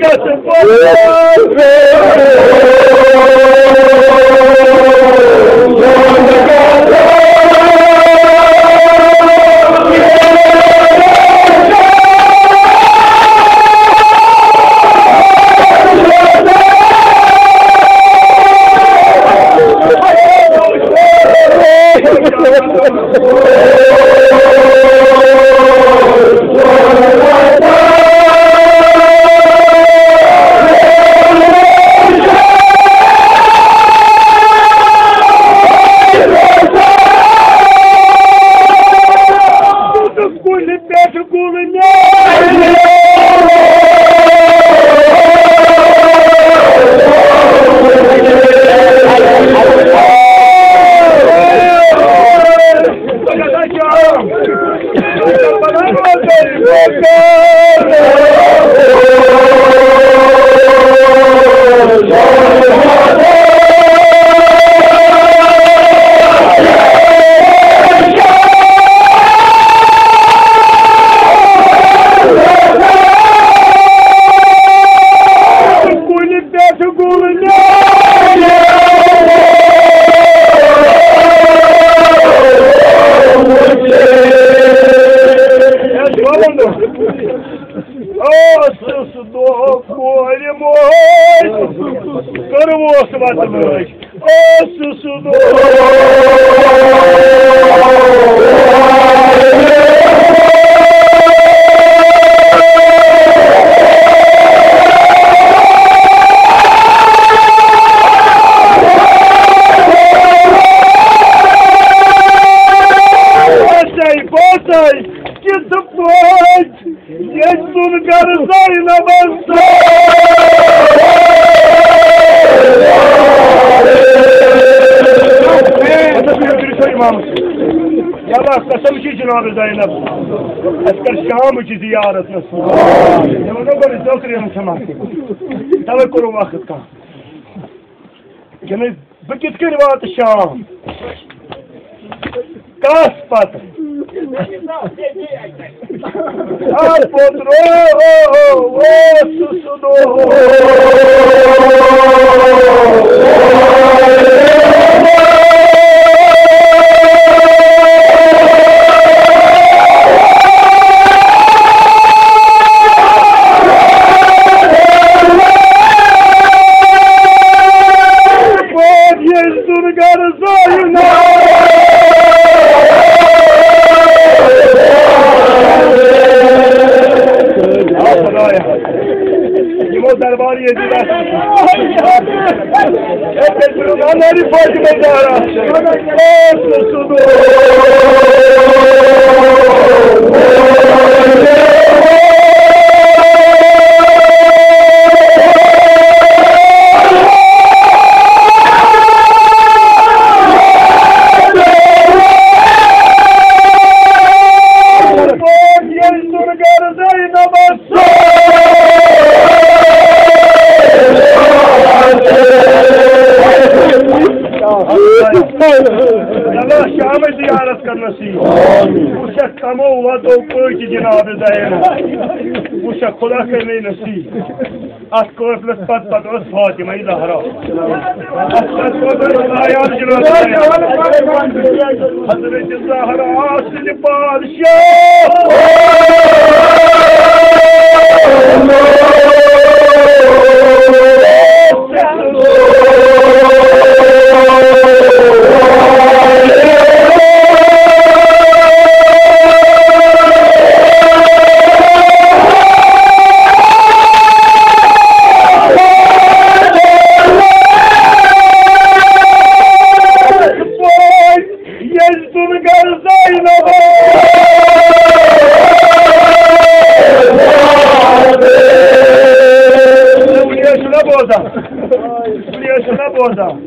کُلہِ پٮ۪ٹھ گُل مےٚ۔ کُلہِ پٮ۪ٹھ گُل مےٚ۔ اوس سُہ دۄہ کورِ موج کٔرٕوس وَتہٕ وٲج۔ اوس سُہ دۄہ۔ بَچَے، بَچَے، کِتھ پٲٹھۍ ییٚتہِ سُنٛد گَرٕ زینَبَس سۭتۍ۔ اِمامَس، یا اللہ، قسم چھِ جناب زینب، اَسہِ کر شامٕچ زیارت نصیب۔ مےٚ ووٚنُو گۄڈٕ ذٲکرِ یِم چھَما۔ تَوَے کوٚرُم وقت کم۔ یعنی بہٕ کِتھ کٔنۍ واتہٕ شام؟ کَس پَتہٕ؟ اَتھ پوٚت رو-، او-، او-، او-، سُہ، سُہ دۄہ۔ یِمو دربار یزید آسہِ۔ اے، تیٚلہِ برونٛہہ اَنٲرِو فاطمہ زہرا۔ اے، سُہ، سُہ دۄہ۔ اللہ شامٕچ زیارت کرنس یی۔ وٕچھکھ کمو وتو پٔکۍ جناب زینب۔ وٕچھکھ خدا کٔرِنَے نصیب۔ اتھ قٲفلس پتہٕ پتہٕ ٲس فاطمہ زہرا۔ اتھ پتہٕ پتہٕ ٲس آیات جناب زینب۔ حضرت زہرا سٕنٛدِ پادشاہ۔ ییٚلہِ ژٕ نہٕ گرٕ زینب۔ ژٕ چھُکھ نا بوزان؟ ژٕ چھُکھ نا بوزان؟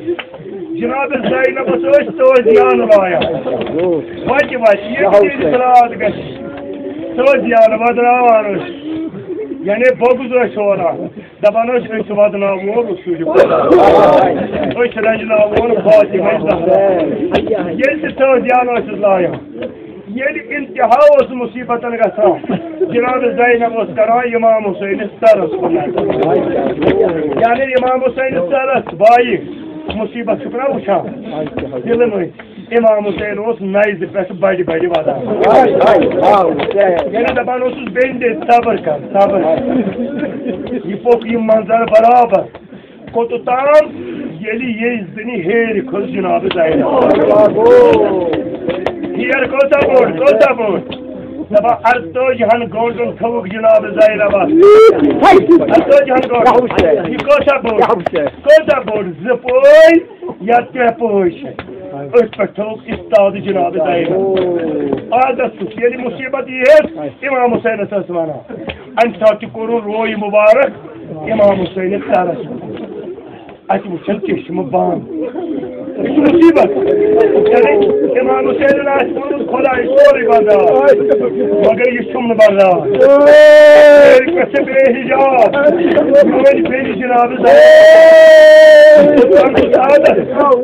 جناب زینبس ٲسۍ تٲجیان لایان۔ وتہِ وتہِ ییٚتہِ ییٚتہِ راتھ گژھِ۔ تٲجیان ودناوان ٲسۍ۔ یعنی بۄگُز ٲسۍ ہوران۔ دپان ٲسۍ، أسۍ چھِ ودناوون رسول خدا۔ أسۍ چھِ رنجناوون فاطمہ زہرا۔ ییٚلہِ تہِ تٲجیان ٲسِس لایان، ییٚلہِ انتہا اوس مصیبتن گژھان، جناب زینب اوس کران امام حسینس سرس کُن نظر۔ یعنی امام حسینس سرس، بایہِ، مصیبت چھُکھ نا وٕچھان؟ دِلہٕ مٔنٛزۍ۔ امام حسین اوس نیزِ پٮ۪ٹھ بڑِ بڑِ ودان۔ یعنی دپان اوسُس، بیٚنہِ، صبر کر، صبر۔ یہِ پوٚک یہِ منظر برابر۔ کوٚت تام، ییٚلہِ ییٚلہِ زنہِ ہیرِ کھٔژ جناب زینب۔ ہیر کوتاہ بوٚڑ، کوتاہ بوٚڑ؟ دَپان، اَرتٲجی ہَن گٲنٛٹَن تھٲوٕکھ جناب زینبَس۔ اَرتٲجی ہَن گٲنٛٹَن۔ یہِ کوتاہ بوٚڑ؟ کوتاہ بوٚڑ؟ زٕ پٲے یا ترٛےٚ پٲے چھِ۔ أتھۍ پٮ۪ٹھ تھٲوٕکھ استاد جناب زینب۔ عادت چھُس، ییٚلہِ مُصیٖبت یِیَس، امام حسینَس ٲس وَنان۔ اَمہِ ساتہٕ تہِ کوٚرُن روے مُبارک امام حسینَس سَرَس۔ اَتہِ وٕچھن چشمہٕ بنٛد۔ یہِ چھُ مُصیٖبت۔ یعنی امام حسینن آسہِ ووٚنمُت، خۄداے، سورُے برداش، مگر یہِ چھُم نہٕ برداش۔ میٛانہِ پٮ۪ٹھ چھِ بے حجاب۔ میٛٲنۍ بیٚنہِ جناب زینب۔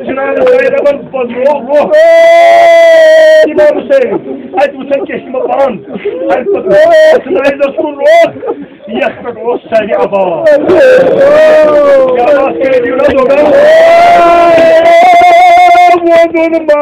جناب زینبن پتہٕ روو روح۔ امام حسین، اَتہِ وٕچھن چشمہٕ بنٛد۔ اَمہِ پتہٕ حسینس کُن روح۔ یَتھ پٮ۪ٹھ اوس سارِ عباس۔ کیٛاہ بات کٔرِو نہ دوٚپُن، ووٚنُن ما،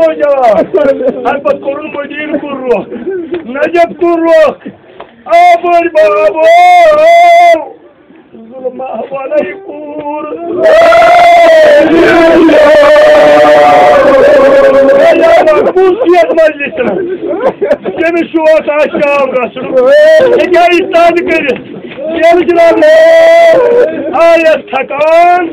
اللہ اکبر۔ اَمہِ پتہٕ کوٚرُن مدیٖنہٕ کُن رُخ، نجف کُن رُخ۔ آ بٔڑۍ بابو، ظُلمہ والے کوٗر۔ مقبوضیت مجلس منٛز۔ ییٚمِس شوق آسہِ شام گژھُن، ہیٚکہِ ہا یہِ تنگ کٔرِتھ۔ ییٚلہِ جناب آیس تھکان،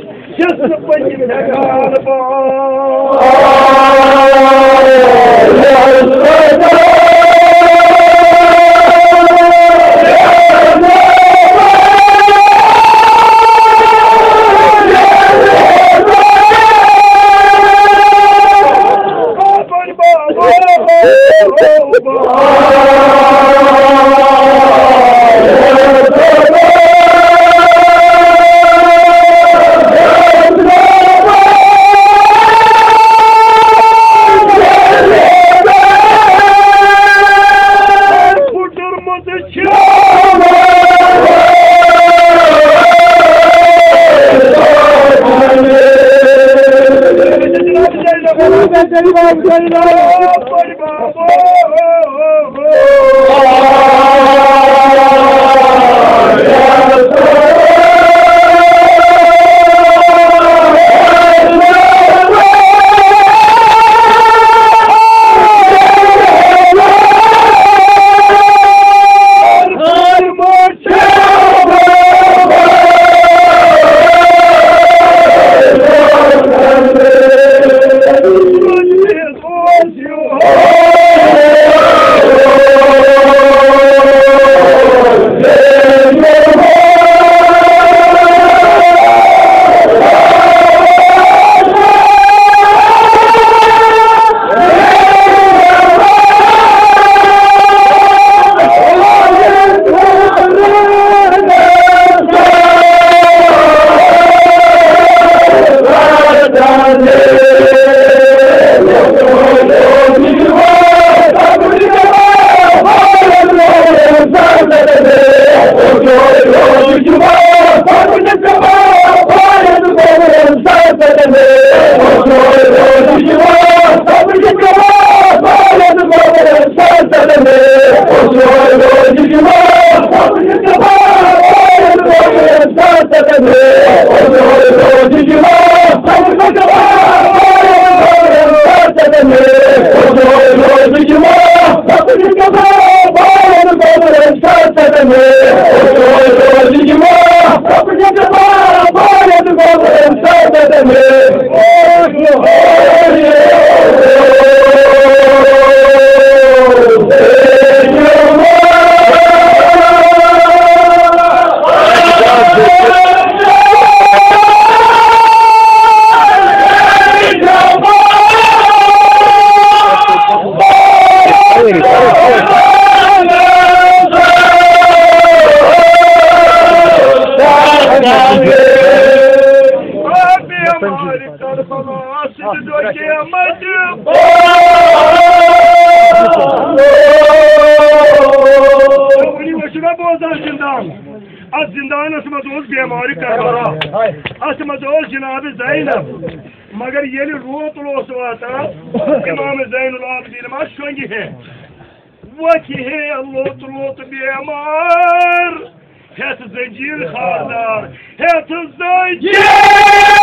سۭتۍ دۄہ قیامت۔ وۄنۍ ٲسِو نا بوزان زِندان؟ اَتھ زِندانَس منٛز اوس بیمارِ کربلا۔ اَتھ منٛز اوس جناب زینب۔ مگر ییٚلہِ روتُل اوس واتان، امام زین العابدین ما شۄنٛگہِ ہے۔ وۄتھِ ہے لوٚت لوٚت بیمار، ہٮ۪تھ زنجیر خاردار، ہٮ۪تھ زنجیر